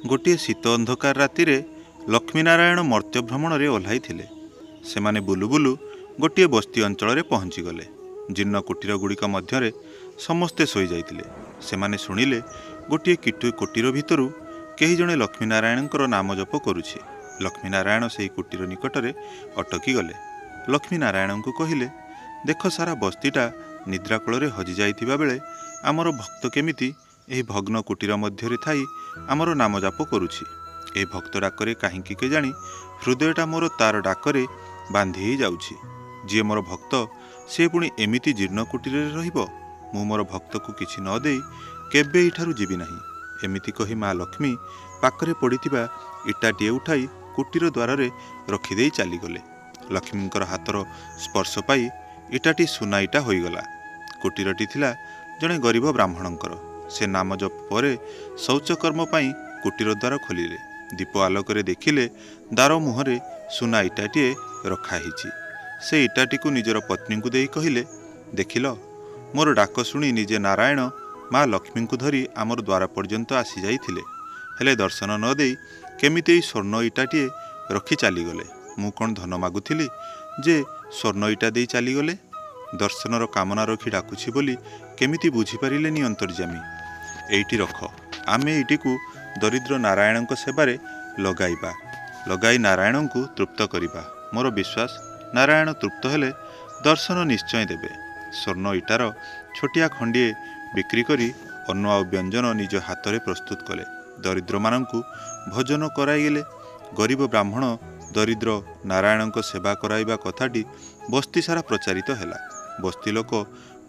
ଗୋଟିଏ ଶୀତ ଅନ୍ଧକାର ରାତିରେ ଲକ୍ଷ୍ମୀନାରାୟଣ ମର୍ତ୍ତ୍ୟ ଭ୍ରମଣରେ ଓହ୍ଲାଇଥିଲେ। ସେମାନେ ବୁଲୁ ବୁଲୁ ଗୋଟିଏ ବସ୍ତି ଅଞ୍ଚଳରେ ପହଞ୍ଚିଗଲେ। ଜୀର୍ଣ୍ଣ କୁଟୀରଗୁଡ଼ିକ ମଧ୍ୟରେ ସମସ୍ତେ ଶୋଇଯାଇଥିଲେ। ସେମାନେ ଶୁଣିଲେ, ଗୋଟିଏ କୁଟୀର ଭିତରୁ କେହି ଜଣେ ଲକ୍ଷ୍ମୀନାରାୟଣଙ୍କର ନାମ ଜପ କରୁଛି। ଲକ୍ଷ୍ମୀନାରାୟଣ ସେହି କୁଟୀର ନିକଟରେ ଅଟକିଗଲେ। ଲକ୍ଷ୍ମୀନାରାୟଣଙ୍କୁ କହିଲେ, ଦେଖ, ସାରା ବସ୍ତିଟା ନିଦ୍ରା କୋଳରେ ହଜିଯାଇଥିବା ବେଳେ ଆମର ଭକ୍ତ କେମିତି ଏହି ଭଗ୍ନ କୁଟୀର ମଧ୍ୟରେ ଥାଇ ଆମର ନାମ ଜାପ କରୁଛି। ଏହି ଭକ୍ତ ଡାକରେ କାହିଁକି କେଜାଣି ହୃଦୟଟା ମୋର ତାର ଡାକରେ ବାନ୍ଧି ହେଇଯାଉଛି। ଯିଏ ମୋର ଭକ୍ତ, ସେ ପୁଣି ଏମିତି ଜୀର୍ଣ୍ଣ କୁଟୀରରେ ରହିବ? ମୁଁ ମୋର ଭକ୍ତକୁ କିଛି ନ ଦେଇ କେବେ ଏଇଠାରୁ ଯିବି ନାହିଁ। ଏମିତି କହି ମା ଲକ୍ଷ୍ମୀ ପାଖରେ ପଡ଼ିଥିବା ଇଟାଟିଏ ଉଠାଇ କୁଟୀର ଦ୍ୱାରରେ ରଖିଦେଇ ଚାଲିଗଲେ। ଲକ୍ଷ୍ମୀଙ୍କର ହାତର ସ୍ପର୍ଶ ପାଇ ଇଟାଟି ସୁନା ଇଟା ହୋଇଗଲା। କୁଟୀରଟି ଥିଲା ଜଣେ ଗରିବ ବ୍ରାହ୍ମଣଙ୍କର। ସେ ନାମ ଜପ ପରେ ଶୌଚକର୍ମ ପାଇଁ କୁଟୀର ଦ୍ୱାର ଖୋଲିଲେ। ଦୀପ ଆଲୋକରେ ଦେଖିଲେ, ଦ୍ୱାର ମୁହଁରେ ସୁନା ଇଟାଟିଏ ରଖା ହେଇଛି। ସେ ଇଟାଟିକୁ ନିଜର ପତ୍ନୀଙ୍କୁ ଦେଇ କହିଲେ, ଦେଖିଲ, ମୋର ଡାକ ଶୁଣି ନିଜେ ନାରାୟଣ ମା ଲକ୍ଷ୍ମୀଙ୍କୁ ଧରି ଆମର ଦ୍ୱାର ପର୍ଯ୍ୟନ୍ତ ଆସିଯାଇଥିଲେ। ହେଲେ ଦର୍ଶନ ନ ଦେଇ କେମିତି ଏଇ ସ୍ୱର୍ଣ୍ଣ ଇଟାଟିଏ ରଖି ଚାଲିଗଲେ। ମୁଁ କ'ଣ ଧନ ମାଗୁଥିଲି ଯେ ସ୍ୱର୍ଣ୍ଣ ଇଟା ଦେଇ ଚାଲିଗଲେ? ଦର୍ଶନର କାମନା ରଖି ଡାକୁଛି ବୋଲି କେମିତି ବୁଝିପାରିଲେନି ଅନ୍ତର୍ଯ୍ୟାମୀ? ଏଇଟି ରଖ, ଆମେ ଏଇଟିକୁ ଦରିଦ୍ର ନାରାୟଣଙ୍କ ସେବାରେ ଲଗାଇବା, ଲଗାଇ ନାରାୟଣଙ୍କୁ ତୃପ୍ତ କରିବା। ମୋର ବିଶ୍ୱାସ, ନାରାୟଣ ତୃପ୍ତ ହେଲେ ଦର୍ଶନ ନିଶ୍ଚୟ ଦେବେ। ସ୍ୱର୍ଣ୍ଣ ଇଟାର ଛୋଟିଆ ଖଣ୍ଡିଏ ବିକ୍ରି କରି ଅନ୍ନ ଆଉ ବ୍ୟଞ୍ଜନ ନିଜ ହାତରେ ପ୍ରସ୍ତୁତ କଲେ। ଦରିଦ୍ରମାନଙ୍କୁ ଭୋଜନ କରାଇଲେ। ଗରିବ ବ୍ରାହ୍ମଣ ଦରିଦ୍ର ନାରାୟଣଙ୍କ ସେବା କରାଇବା କଥାଟି ବସ୍ତି ସାରା ପ୍ରଚାରିତ ହେଲା। ବସ୍ତି ଲୋକ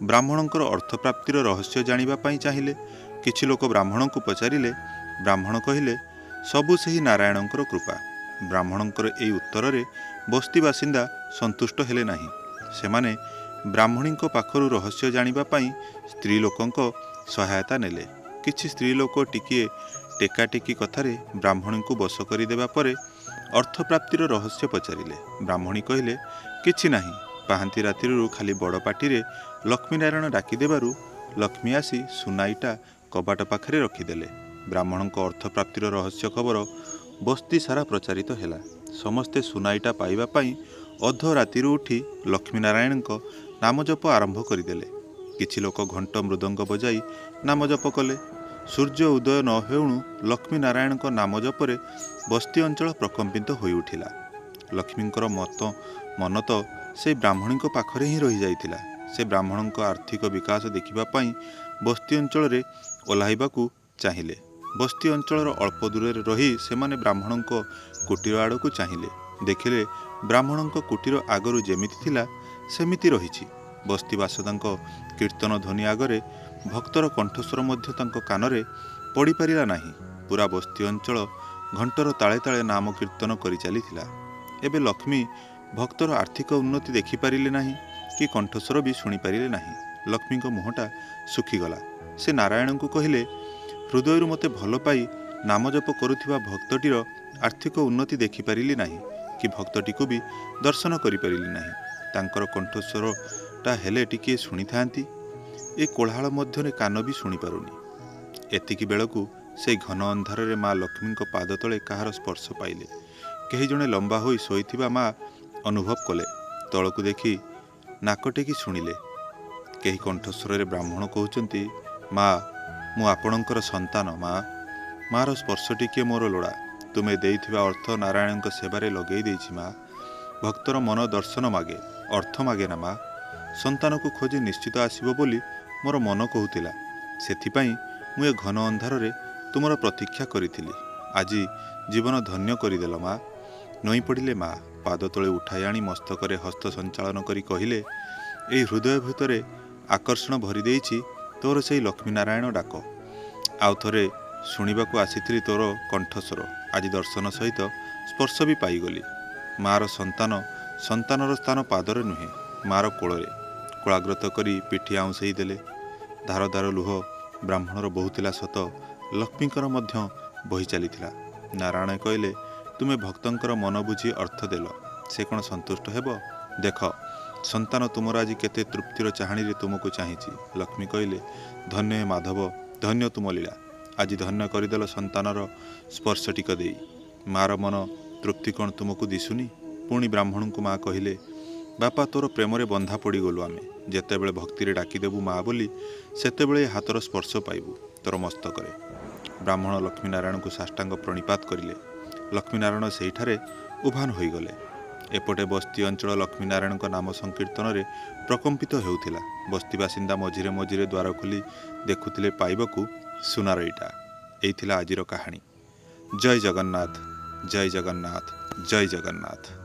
ବ୍ରାହ୍ମଣଙ୍କର ଅର୍ଥପ୍ରାପ୍ତିର ରହସ୍ୟ ଜାଣିବା ପାଇଁ ଚାହିଁଲେ। କିଛି ଲୋକ ବ୍ରାହ୍ମଣଙ୍କୁ ପଚାରିଲେ। ବ୍ରାହ୍ମଣ କହିଲେ, ସବୁ ସେହି ନାରାୟଣଙ୍କର କୃପା। ବ୍ରାହ୍ମଣଙ୍କର ଏଇ ଉତ୍ତରରେ ବସ୍ତି ବାସିନ୍ଦା ସନ୍ତୁଷ୍ଟ ହେଲେ ନାହିଁ। ସେମାନେ ବ୍ରାହ୍ମଣୀଙ୍କ ପାଖରୁ ରହସ୍ୟ ଜାଣିବା ପାଇଁ ସ୍ତ୍ରୀ ଲୋକଙ୍କ ସହାୟତା ନେଲେ। କିଛି ସ୍ତ୍ରୀ ଲୋକ ଟିକିଏ ଟେକାଟେକି କଥାରେ ବ୍ରାହ୍ମଣୀଙ୍କୁ ବଶ କରିଦେବା ପରେ ଅର୍ଥପ୍ରାପ୍ତିର ରହସ୍ୟ ପଚାରିଲେ। ବ୍ରାହ୍ମଣୀ କହିଲେ, କିଛି ନାହିଁ, ପାହାନ୍ତି ରାତିରୁ ଖାଲି ବଡ଼ ପାଟିରେ ଲକ୍ଷ୍ମୀନାରାୟଣ ଡାକିଦେବାରୁ ଲକ୍ଷ୍ମୀ ଆସି ସୁନାଇଟା କବାଟ ପାଖରେ ରଖିଦେଲେ। ବ୍ରାହ୍ମଣଙ୍କ ଅର୍ଥପ୍ରାପ୍ତିର ରହସ୍ୟ ଖବର ବସ୍ତି ସାରା ପ୍ରଚାରିତ ହେଲା। ସମସ୍ତେ ସୁନାଇଟା ପାଇବା ପାଇଁ ଅଧ ରାତିରୁ ଉଠି ଲକ୍ଷ୍ମୀନାରାୟଣଙ୍କ ନାମଜପ ଆରମ୍ଭ କରିଦେଲେ। କିଛି ଲୋକ ଘଣ୍ଟ ମୃଦଙ୍ଗ ବଜାଇ ନାମଜପ କଲେ। ସୂର୍ଯ୍ୟ ଉଦୟ ନ ହେଉଣୁ ଲକ୍ଷ୍ମୀନାରାୟଣଙ୍କ ନାମଜପରେ ବସ୍ତି ଅଞ୍ଚଳ ପ୍ରକମ୍ପିତ ହୋଇଉଠିଲା। ଲକ୍ଷ୍ମୀଙ୍କର ମତ ମନ ତ ସେଇ ବ୍ରାହ୍ମଣୀଙ୍କ ପାଖରେ ହିଁ ରହିଯାଇଥିଲା। ସେ ବ୍ରାହ୍ମଣଙ୍କ ଆର୍ଥିକ ବିକାଶ ଦେଖିବା ପାଇଁ ବସ୍ତି ଅଞ୍ଚଳରେ ଓହ୍ଲାଇବାକୁ ଚାହିଁଲେ। ବସ୍ତି ଅଞ୍ଚଳର ଅଳ୍ପ ଦୂରରେ ରହି ସେମାନେ ବ୍ରାହ୍ମଣଙ୍କ କୁଟୀର ଆଡ଼କୁ ଚାହିଁଲେ। ଦେଖିଲେ, ବ୍ରାହ୍ମଣଙ୍କ କୁଟୀର ଆଗରୁ ଯେମିତି ଥିଲା ସେମିତି ରହିଛି। ବସ୍ତି ବାସିନ୍ଦାଙ୍କ କୀର୍ତ୍ତନ ଧ୍ୱନି ଆଗରେ ଭକ୍ତର କଣ୍ଠସ୍ୱର ମଧ୍ୟ ତାଙ୍କ କାନରେ ପଡ଼ିପାରିଲା ନାହିଁ। ପୁରା ବସ୍ତି ଅଞ୍ଚଳ ଘଣ୍ଟର ତାଳେ ତାଳେ ନାମ କୀର୍ତ୍ତନ କରି ଚାଲିଥିଲା। ଏବେ ଲକ୍ଷ୍ମୀ ଭକ୍ତର ଆର୍ଥିକ ଉନ୍ନତି ଦେଖିପାରିଲେ ନାହିଁ କି କଣ୍ଠସ୍ୱର ବି ଶୁଣିପାରିଲେ ନାହିଁ। ଲକ୍ଷ୍ମୀଙ୍କ ମୁହଁଟା ଶୁଖିଗଲା। ସେ ନାରାୟଣଙ୍କୁ କହିଲେ, ହୃଦୟରୁ ମୋତେ ଭଲ ପାଇ ନାମଜପ କରୁଥିବା ଭକ୍ତଟିର ଆର୍ଥିକ ଉନ୍ନତି ଦେଖିପାରିଲି ନାହିଁ କି ଭକ୍ତଟିକୁ ବି ଦର୍ଶନ କରିପାରିଲି ନାହିଁ। ତାଙ୍କର କଣ୍ଠସ୍ୱରଟା ହେଲେ ଟିକିଏ ଶୁଣିଥାନ୍ତି। ଏ କୋଳାହଳ ମଧ୍ୟରେ କାନ ବି ଶୁଣିପାରୁନି। ଏତିକି ବେଳକୁ ସେଇ ଘନ ଅନ୍ଧାରରେ ମା ଲକ୍ଷ୍ମୀଙ୍କ ପାଦ ତଳେ କାହାର ସ୍ପର୍ଶ ପାଇଲେ। କେହି ଜଣେ ଲମ୍ବା ହୋଇ ଶୋଇଥିବା ମା ଅନୁଭବ କଲେ। ତଳକୁ ଦେଖି ନାକ ଟେକି ଶୁଣିଲେ, କେହି କଣ୍ଠସ୍ୱରରେ ବ୍ରାହ୍ମଣ କହୁଛନ୍ତି, ମା, ମୁଁ ଆପଣଙ୍କର ସନ୍ତାନ। ମା, ମାର ସ୍ପର୍ଶ ଟିକିଏ ମୋର ଲୋଡ଼ା। ତୁମେ ଦେଇଥିବା ଅର୍ଥ ନାରାୟଣଙ୍କ ସେବାରେ ଲଗେଇ ଦେଇଛି ମା। ଭକ୍ତର ମନ ଦର୍ଶନ ମାଗେ, ଅର୍ଥ ମାଗେ ନା ମା। ସନ୍ତାନକୁ ଖୋଜି ନିଶ୍ଚିତ ଆସିବ ବୋଲି ମୋର ମନ କହୁଥିଲା। ସେଥିପାଇଁ ମୁଁ ଏ ଘନ ଅନ୍ଧାରରେ ତୁମର ପ୍ରତୀକ୍ଷା କରିଥିଲି। ଆଜି ଜୀବନ ଧନ୍ୟ କରିଦେଲ ମା। ନଇଁ ପଡ଼ିଲେ ମା। ପାଦ ତଳେ ଉଠାଇ ଆଣି ମସ୍ତକରେ ହସ୍ତ ସଞ୍ଚାଳନ କରି କହିଲେ, ଏଇ ହୃଦୟ ଭିତରେ ଆକର୍ଷଣ ଭରି ଦେଇଛି ତୋର ସେଇ ଲକ୍ଷ୍ମୀନାରାୟଣ ଡାକ। ଆଉ ଥରେ ଶୁଣିବାକୁ ଆସିଥିଲି ତୋର କଣ୍ଠସ୍ୱର। ଆଜି ଦର୍ଶନ ସହିତ ସ୍ପର୍ଶ ବି ପାଇଗଲି। ମାର ସନ୍ତାନ, ସନ୍ତାନର ସ୍ଥାନ ପାଦରେ ନୁହେଁ, ମାର କୋଳରେ। କୋଳାଗ୍ରତ କରି ପିଠି ଆଉଁସେଇ ଦେଲେ। ଧାର ଧାର ଲୁହ ବ୍ରାହ୍ମଣର ବହୁଥିଲା ସତ, ଲକ୍ଷ୍ମୀଙ୍କର ମଧ୍ୟ ବହି ଚାଲିଥିଲା। ନାରାୟଣ କହିଲେ, ତୁମେ ଭକ୍ତଙ୍କର ମନ ବୁଝି ଅର୍ଥ ଦେଲ, ସେ କ'ଣ ସନ୍ତୁଷ୍ଟ ହେବ? ଦେଖ, ସନ୍ତାନ ତୁମର ଆଜି କେତେ ତୃପ୍ତିର ଚାହାଣୀରେ ତୁମକୁ ଚାହିଁଛି। ଲକ୍ଷ୍ମୀ କହିଲେ, ଧନ୍ୟ ହେ ମାଧବ, ଧନ୍ୟ ତୁମ ଲୀଳା। ଆଜି ଧନ୍ୟ କରିଦେଲ ସନ୍ତାନର ସ୍ପର୍ଶଟିକ ଦେଇ। ମା'ର ମନ ତୃପ୍ତି କ'ଣ ତୁମକୁ ଦିଶୁନି? ପୁଣି ବ୍ରାହ୍ମଣଙ୍କୁ ମା କହିଲେ, ବାପା, ତୋର ପ୍ରେମରେ ବନ୍ଧା ପଡ଼ିଗଲୁ ଆମେ। ଯେତେବେଳେ ଭକ୍ତିରେ ଡାକିଦେବୁ ମା ବୋଲି, ସେତେବେଳେ ଏ ହାତର ସ୍ପର୍ଶ ପାଇବୁ ତୋର ମସ୍ତକରେ। ବ୍ରାହ୍ମଣ ଲକ୍ଷ୍ମୀନାରାୟଣଙ୍କୁ ସାଷ୍ଟାଙ୍ଗ ପ୍ରଣିପାତ କରିଲେ। ଲକ୍ଷ୍ମୀନାରାୟଣ ସେହିଠାରେ ଉଭାନ ହୋଇଗଲେ। ଏପଟେ ବସ୍ତି ଅଞ୍ଚଳ ଲକ୍ଷ୍ମୀନାରାୟଣଙ୍କ ନାମ ସଂକୀର୍ତ୍ତନରେ ପ୍ରକମ୍ପିତ ହେଉଥିଲା। ବସ୍ତି ବାସିନ୍ଦା ମଝିରେ ମଝିରେ ଦ୍ୱାର ଖୋଲି ଦେଖୁଥିଲେ ପାଇବାକୁ ସୁନାର ଇଟା। ଏଇ ଥିଲା ଆଜିର କାହାଣୀ। ଜୟ ଜଗନ୍ନାଥ, ଜୟ ଜଗନ୍ନାଥ, ଜୟ ଜଗନ୍ନାଥ।